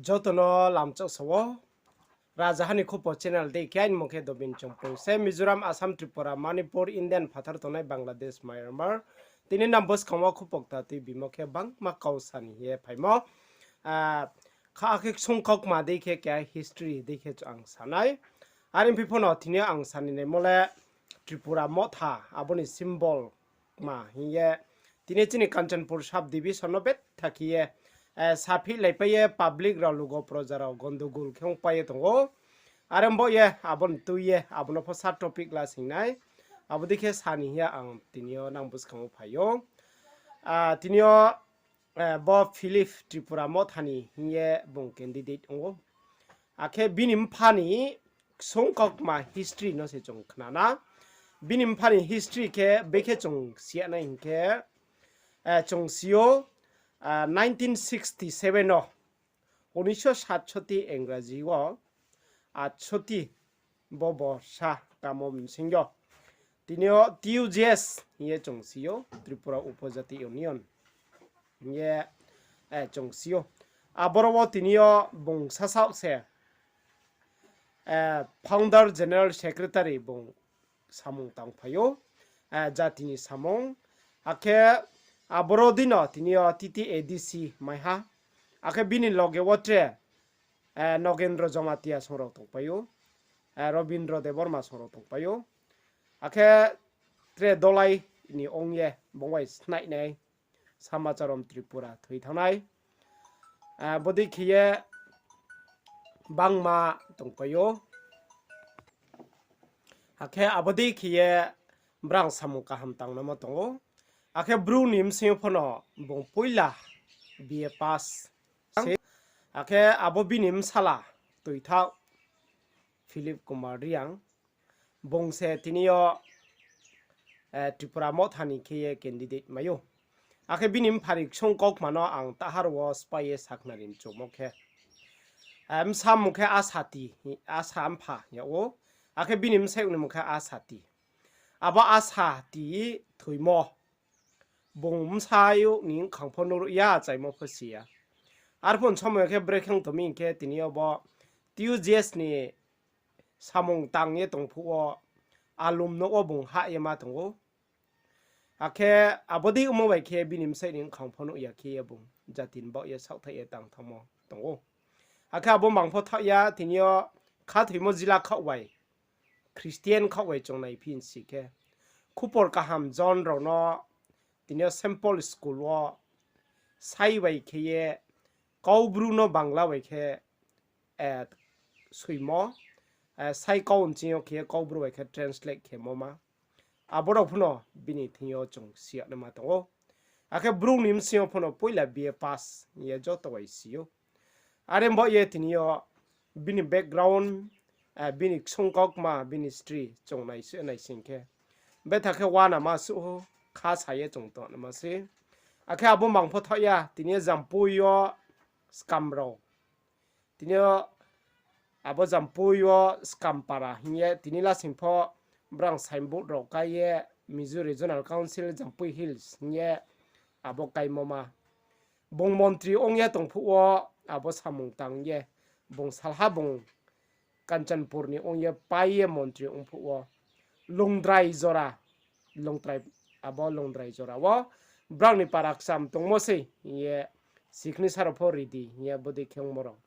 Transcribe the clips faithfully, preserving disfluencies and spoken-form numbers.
Joto no lamchak sa ou. Rajaha ni Khupo channel dei khe aini mung khe Dobin Chongpung se. Mizoram, Assam, Tripura, Manipur, Indian phathar tongnai Bangladesh, Myanmar, tini nang buskang wo Khupo kta tui bimo khe bangma kau sa ni hing ye phaimo. Kha khe ksung kaukma dei khe keha history dei khe ang sa nai. Are phi pho no tini yo ang sa ni naimo le Tripura Motha, abo ni symbol kma hing ye tini chini Kanchanpur sub division no betha khe ye saphilaipai ye public rao, lugo proja rao gondogol khe ongpai ye tong ou. Are bo ye abo ni tui ye abo no pho sa topic la sing nai. Abo dei khe sa ni hing ye ang tini yo nang buskang wo phai ou. Tini yo bo Philip Tripura Motha ni hing ye bung candidate ong ou. Akhe bini mpha ni ksung kaukma history no se chung khna na. Bini mpha ni history khe bekhe chung si ya nai hing khe, chung si ou, nineteen sixty seven no, উনিশশো সাতষট্টি Engraji wo, আটষট্টি bo borsa kamo bsing yo. Tini yo T U J S hing ye chung si ou, Tripura Upojati Union hing ye chung si ou. Aboro wo tini yo bung sasaoh se founder general secretary bung samung tangphai ou, jati ni samung. Akhe aboro dei no tini yo T T A D C mai ha. Akhe bini loge wo tre Nogendro Jamatia song rao tongpai ou, Robindro Debbarma song rao tongpai ou. Akhe tre Dolai ni ong ye bung bai snainai Samacharom Tripura thoi thanng nai. Bodei khe ye bangma tongpai ou. Akhe abo dei khe ye brang samung kaham tangnaima tong ou. Akhe Bru ni bsing yo pho no bung poila B A pass se. Akhe abo bini bsala toithaoh Philip Kumar Reang, bung se tini yo Tripura Motha ni khe ye candidate mai ou. Akhe bini mpha ni ksung kaukma no ang tahar wo sphái ye sakhnari mchumo khe, bsa mung khe Asati, Asa mpha yag ou. Akhe bini bsayouh ni mung khe Asati. Abo Asati thoimo, bung bsayouh ni bkhang pho nuhruh ya, achaimo pho si ya. Arphuh somoi khe brekhe ong tongmi hing khe tini yo bo T U J S ni samung tang ye tong phuh wo alum nouh wo bung hah ye ma tong ou. Akhe abo dei ongmo bai khe bini bsayouh ni bkhang pho nuh ya khe ye bung jati ni baoh ye saohthaih ye tang thanngmo tong ou. Akhe abo mang pho thaoh ya, tini yo khathoimo jila khaoh bai, Christian khaoh bai chung naiphi si khe, khupor kaham John rao no tini yo Saint Paul school wo sai bai khe ye, Kaubru no Bangla bai khe soimo, sai kau nching yo khe ye Kaubru bai khe translate khemo ma. Abo rao pho no bini thing yo chung si ya naima tong ou. Akhe Bru ni bsing yo pho no poila B A pass hing ye joto bai si ou. Are bo ye tini yo bini background, bini ksung kaukma, bini history chung naisuh naising khe, betha khe uanama suh ou, kha sa ye chung tongnaima se. Akhe abo mang pho thaoh ya, tini yo Jampui yo skam rao, tini yo abo Jampui yo Skampara hing ye tini lasing pho brang signboard rao kai ye Mizo Regional Council Jampui Hills hing ye abo kaimo ma. Bung montri ong ye tong phuh wo abo samung tang ye, bung salha bung Kanchanpur ni ong ye pai ye montri ong phuh wo Longdrai jora, Longtrai, abo Longdrai jora wo brang ni para kcham tongmo sei hing ye, signature rao pho ready hing ye bodei khe ongmo rao.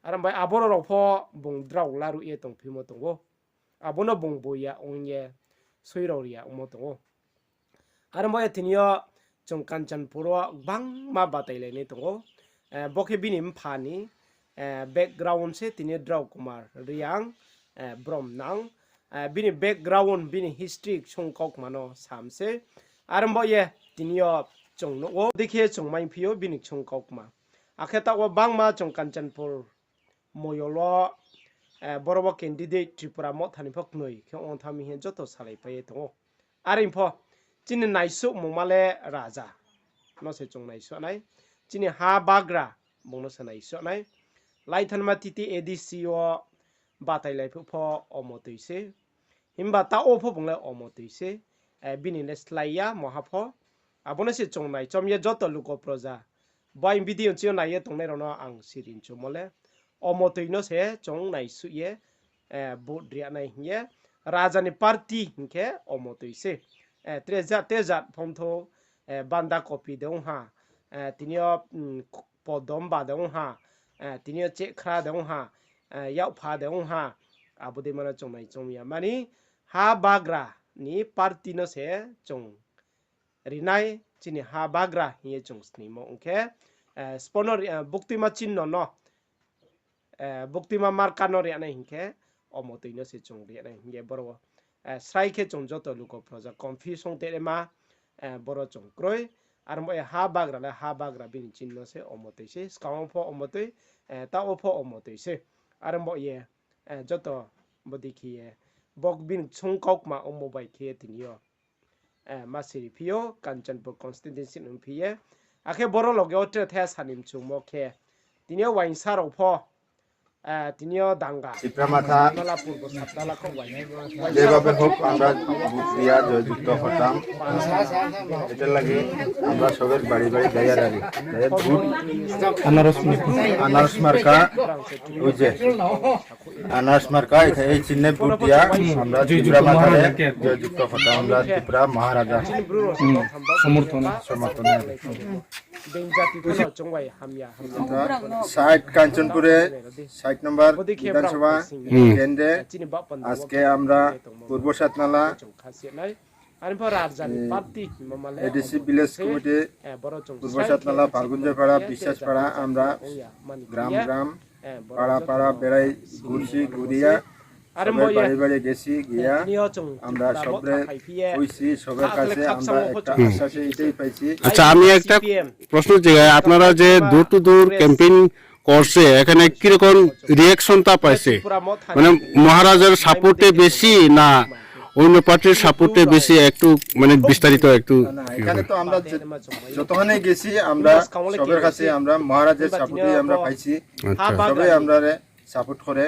Are bai aboro rao pho bung drao laruh ye tongphimo tong ou. Abo no bung boi ya ong ye, soi rao ri ya ongmo tong ou. Are bo ye tini yo chung Kanchanpur wo gbangma batailai nai tong ou. Bo khe bini mpha ni background se, tini Drao Kumar Reang, brom nang. Bini background, bini history ksung kaukma no sam se. Are bo ye tini yo chung nuh ou, dei khe chung maiphi ou bini ksung kaukma. Akhe taoh wo bangma chung Kanchanpur moyol wo, boro wo candidate Tripura Motha ni pho knoi khe ong thanng mi hing ye joto salaipai ye tong ou. Are pho, chini naisuhmungma le raja no se chung naisuh nai. Chini ha bagra bung no se naisuh nai. Laithanma T T A D C wo batailai phuh pho omo tui se. Himba taoh wo pho bung le omo tui se. Bini le slái ya moha pho. Abo no se chung naichom ye joto lugo proja Bo aini video chini yo nai ye tongnai rao no ang siri chumo le, omotoi no se chung naisuh ye, vote ri ya nai hing ye, raja ni party hing khe omotoi se. Tre jat, tre jat phong thou, banda kopi de ong ha, tini yo, podom ba de ong ha, tini yo chehkhra de ong ha, yakpha de ong ha, abo dei ma no chung nai choung ya. Mani ha bagra ni party no se chung ri nai, chini ha bagra hing ye chung sningmo ong khe, sbo no, buktuima chinno no, buktuima marka no ri ya nai hing khe, omotoi no se chung ri ya nai hing ye boro wo, srai khe chung joto lugo proja confuse ong tei ma, boro chung kroi. Are bo ye ha bagra le ha bagra bini chinno se omotoi se, skang wo pho omotoi, taoh wo pho omotoi se. Are bo ye, joto bodei khe ye, bo bini sung kaukma ongmo bai khe ye tini yo, ma siri phi ou, Kanchanpur constituency ni phi ye. Akhe boro loge wo tre the sani mchumo khe, tini yo uaingsa rao pho, tini yo danga, Tipra Motha, Satnala, Purbo Satnala kho uaing, যেভাবে হোক আমরা ভোট দিয়া জয়যুক্ত হতাম, এটার লাগি আমরা সবের বাড়ি বাড়ি যাইয়া লাগি, যাইয়া ভোট আনারস মার্কা, আনারস মার্কা, ওই যে আনারস মার্কা, এই, এই চিহ্নে ভোট দিয়া আমরা ত্রিপুরা মাথারে জয়যুক্ত হতাম, আমরা ত্রিপুরা মহারাজা সমর্থনে। সমর্থনে। আমরা ষাট কাঞ্চনপুরে ষাট নম্বর বিধানসভা কেন্দ্রে আজকে আমরা পূর্ব সাতনালা এডিসি ভিলেজ কমিটি, পূর্ব সাতনালা, ফাল্গুনজয়পাড়া, বিশ্বাসপাড়া, আমরা গ্রাম গ্রাম, পাড়া পাড়া বেড়াই ঘুরছি, ঘুরিয়া সবের বাড়ি বাড়ি গেছি, গিয়া আমরা সবরে কইছি, সবের কাছে আমরা একটা আশ্বাস এটাই পাইছি। আচ্ছা, আমি একটা প্রশ্ন জিজ্ঞাসা, আপনারা যে ডোর টু ডোর ক্যাম্পেইন করছে, এখানে কিরকম রিয়াকশনটা পাইছে? মানে, মহারাজার সাপোর্টে বেশি না অন্য পার্টির সাপোর্টে বেশি? একটু, মানে, বিস্তারিত একটু। না, না, এখানে তো আমরা যে-, যতখানে গেছি, আমরা সবের কাছে আমরা মহারাজের সাপোর্টই আমরা পাইছি। আচ্ছা। সবাই আমরারে সাপোর্ট করে।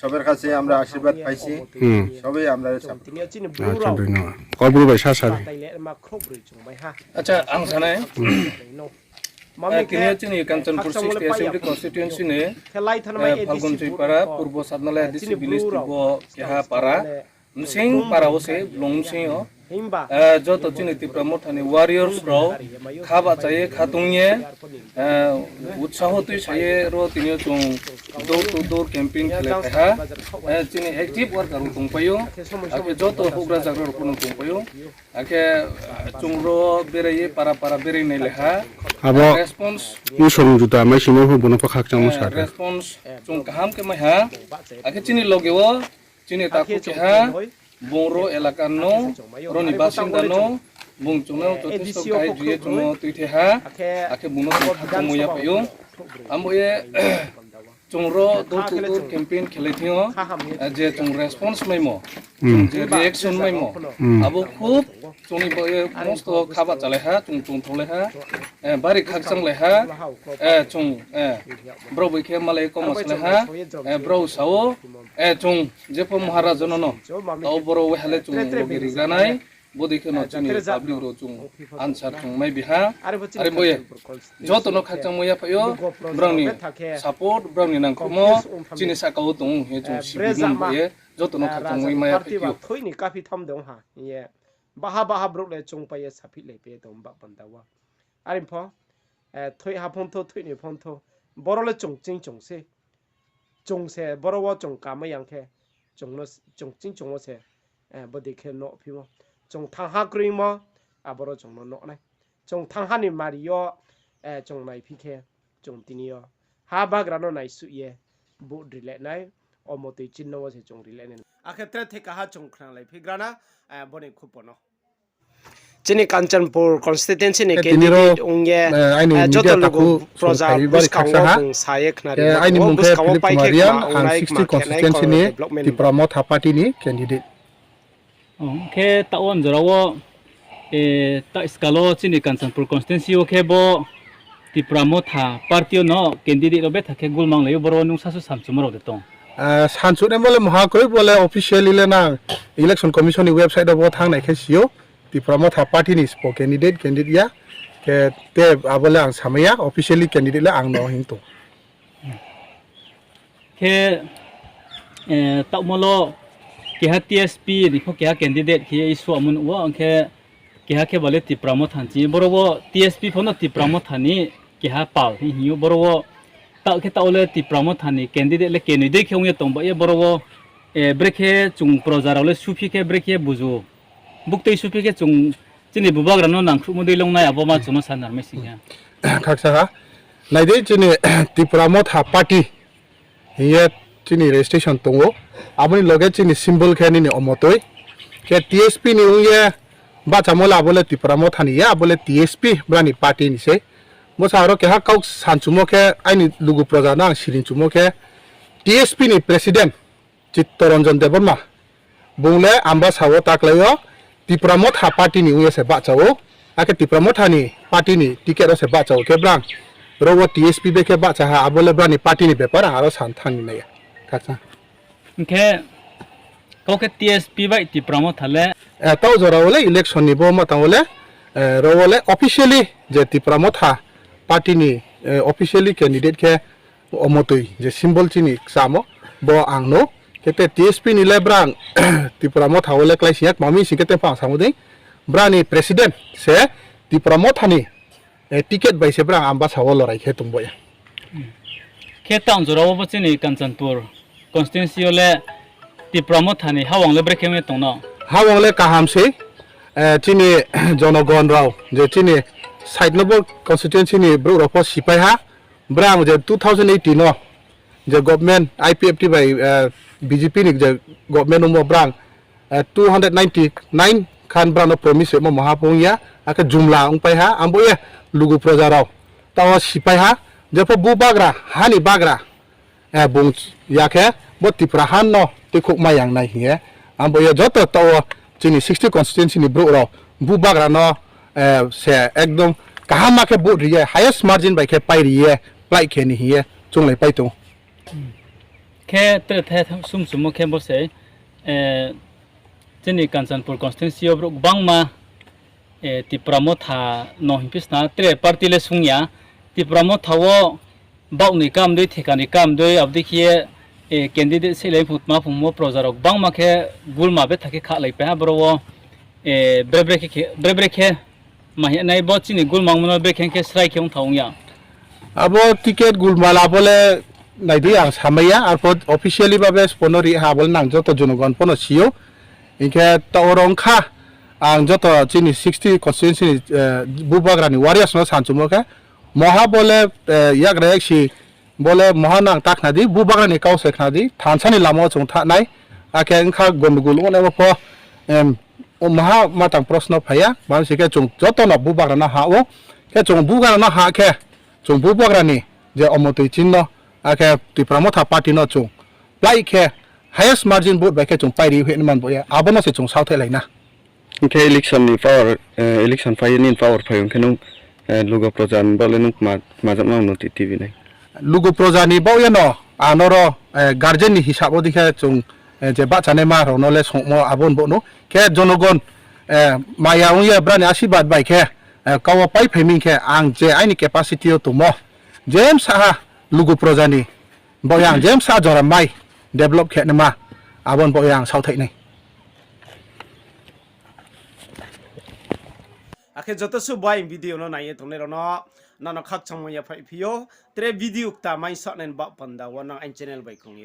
সবের কাছে আমরা আশীর্বাদ পাইছি। সবাই আমরারে সাপোর্ট করে। আচ্ছা, ধন্যবাদ। কবর ভাই, সাসারি। আচ্ছা, ang sanai, tini yo chini Kanchanpur sixty Assembly Constituency ni, Phalgun Joypara, Purbo Satnala A D C village, Tibo keha para, bsing para wo se, blung bsing yo, joto chini Tipra Motha ni warriors rao, kha bahcha ye, kha tong ye, utsaho tuisa ye ro tini yo chung door to door campaign khelai phai ha, chini active worker rao tongpai ou, akhe joto houhgra zagra rao pho no tongpai ou. Akhe chung ro berai ye para para berai nai le ha. Abo response, msong juta mai sino pho, bono pho khakchangmo sa khe response chung kaham khe mai ha. Akhe chini loge wo chini takhu keha, bung ro elaka no, ro ni basinda no, bung chung no jothesto kahai ri ye chung no tuithai ha. Akhe bung no chung khakchangmo yaphai ou. Abo ye chung ro door to door campaign khelai thing yo, je chung response maimo, chung je reaction maimo, abo khub chung ni bo ye mosto kha bahchalai ha, chung chung thonglai ha, bari khakchanglai ha, chung, brao bai khe malai kau ma salai ha, brao sa ou, chung jepho Maharaja no no, tao boro waiha le chung loge rigra nai, bodei khe no chini public rao chung answer chung mai bi ha. Are bo ye joto no khakchangmo yaphai ou, brao ni support, brao ni nangkhruhmo chini sahka wo tong ou hing ye chung sibi nung bo ye joto no khakchangmo mai yaphai ou. Thoih ni kaphi tham de ong ha hing ye, baha baha brouh le chungpai ye saphihlaipai ye tong ba panda wo. Are pho, thoih ha phong thou, thoih ni phong thou, boro le chung ching chung se. Chung se boro wo chung kamai yang khe, chung no, chung ching chung wo se, bodei khe no phimo. Chung thangha kroimo, aboro chung no no nai. Chung thangha ni mari yo, chung naiphi khe, chung tini yo ha bagra no naisuh ye, vote ri le nai, omotoi chinno wo se chung ri le nai. Akhe tre thekaha chung khnalaiphi gra na, boni khupo no. Chini Kanchanpur constituency ni candidate ong ye, joto lugu proja buskang wo bung sa ye khnari, aini mung khe buskang wo Philip pai khe Kumar Reang, ang sixty constituency ni Tipra Motha party ni candidate. Khe taoh wo jora wo, taoh skal wo chini Kanchanpur constituency wo khe bo Tipra Motha party yo no candidate rao betha khe gulmanglai ou, boro wo nung sasu samchumo rao de tong? Sanchunaimo le maha kroi, bo le officially le nang Election Commission ni website wo bo thanng nai khe si ou, Tipra Motha party ni sbo candidate, candidate ya. Khe te abo le ang samai ya, officially candidate le ang no hing tong. Khe, eh, taohmo lo keha T S P ni pho keha candidate khe ye issue amo nuh wo, ang khe keha khe ba le Tipra Motha ni chini boro wo T S P pho no Tipra Motha ni keha pal hing hing ou boro wo. Taoh khe taoh le Tipra Motha ni candidate le kenoi dei khe ong ye tong ba ye boro wo, eh, brekhe chung proja rao le suphi khe brekhe buzu. Buktui suphi khe chung chini bubagra no nangkhruhmo dei longnai abo ma chung no sanarmai sing khe. Khaksa ha. Nai di chini Tipra Motha party hing ye chini registration tong ou. Abo ni loge chini symbol khe nini omotoi. Khe T S P ni ong ye bahchamo le abo le Tipra Motha ni ya, abo le T S P brang ni party ni sei. Bo sa aro keha kau sanchumo khe aini lugu proja no ang siringchumo khe T S P ni president Chittaranjan Debbarma. Bung le Ambasa wo taklai yo Tipra Motha party ni ong ye se bahcha ou. Akhe Tipra Motha ni party ni ticket wo se bahcha ou khe brang. Ro wo T S P bai khe bahcha ha, abo le brang ni party ni bepar ang aro san thanng ni nai ya. Khaksa. Hing khe kau khe T S P bai Tipra Motha le, eh, taoh jora wo le election ni bo ma tang wo le, eh, ro wo le officially je Tipra Motha party ni, eh, officially candidate khe omotoi je symbol chini kchamo bo ang no. Khe te T S P ni le brang Tipra Motha wo le klái sing ya, tma mi sing khe te phang samo dei. Brang ni president se Tipra Motha ni, eh, ticket bai se brang Ambasa wo lorai khe tong bo ya. Khe taoh jora wo bo chini Kanchanpur constituency yo le Tipra Motha ni hawang le brekhe ong ye tong no? Hawang le kaham sei, eh, chini jonogon rao je chini side no bo constituency ni brouh rao pho sipai ha. Brang je two thousand eighteen no je government I P F T bai, eh, B J P ni je government ongmo brang, eh, two hundred ninety nine khan brang no promise rimo maha pho ong ya, akhe jumla ongpai ha, abo ye lugu proja rao taoh wo sipai ha, jepho bubagra, ha ni bagra, eh, bung ya khe bo Tipra ha no tuikhouh mai yang nai hing ye. Abo ye joto taoh wo chini sixty constituency ni brouh rao bubagra no, eh, se ekdom kaham ma khe vote ri ye, highest margin bai khe pai ri ye, plái khe ni hing ye chounglai pai tong. Khe tre the sumsumo khe bo se, eh, chini Kanchanpur constituency yo brouh gbangma, eh, Tipra Motha no hingphi sna tre party le sung ya. Tipra Motha wo baoh ni kam dei, theka ni kam dei, abo dei khe ye, eh, candidate seilai phung tma phungmo proja rao gbangma khe gulma betha khe khalaipai ha boro wo, eh, bre bre khe, bre bre khe ma hing nai bo chini gulmangmo no brekhe khe srai khe ongtha ong ya. Abo ticket gulma la bo le nai di ang samai ya, arphuh officially babe sbo no ri ha abo le nang joto jonogon pho no si ou. Hing khe taoh oro ong kha ang joto chini sixty constituency ni, eh, bubagra ni warriors no sanchumo khe, moha bo le, eh, yakgra yaksi bo le moha nang ta khna di, bubagra ni kau se khna di, thansa ni lama wo chung thanng nai, akhe ong kha gondogol ong nai bo pho, em, o moha ma tang prosno phai ya, ma se khe chung joto no bubagra no ha ou, khe chung bubagra no ha khe, chung bubagra ni je omotoi chini no, akhe Tipra Motha party no chung plái khe highest margin vote bai khe chung pai ri hing ye man bo ye, abo no se chung saothaihlai na. Hing khe election ni power, eh, election phai ye nini power phai ong khe nung, eh, lugu proja ni baoh le nung kma, kma jaknang no ti, tibi nai. Lugu proja ni baoh ye no, ang noro, eh, guardian ni hisab wo dei khe chung, eh, je bahchanaima rao no le songmo abo ni baoh no. Khe jonogon, eh, maya ong ye brao ni asirbad bai khe, eh, kau wo paiphai mi khe ang je aini capacity yo tongmo, je bsa ha lugu proja ni baoh ye ang je bsa jora mai develop khe naima, abo ni baoh ye ang saothai nai. Akhe joto suh bai video no nai ye tongnai rao no, nang no khakchangmo yaphaih phi ou, tre video kta mai sahnai ni baoh panda wo nang aini channel bai kong ye.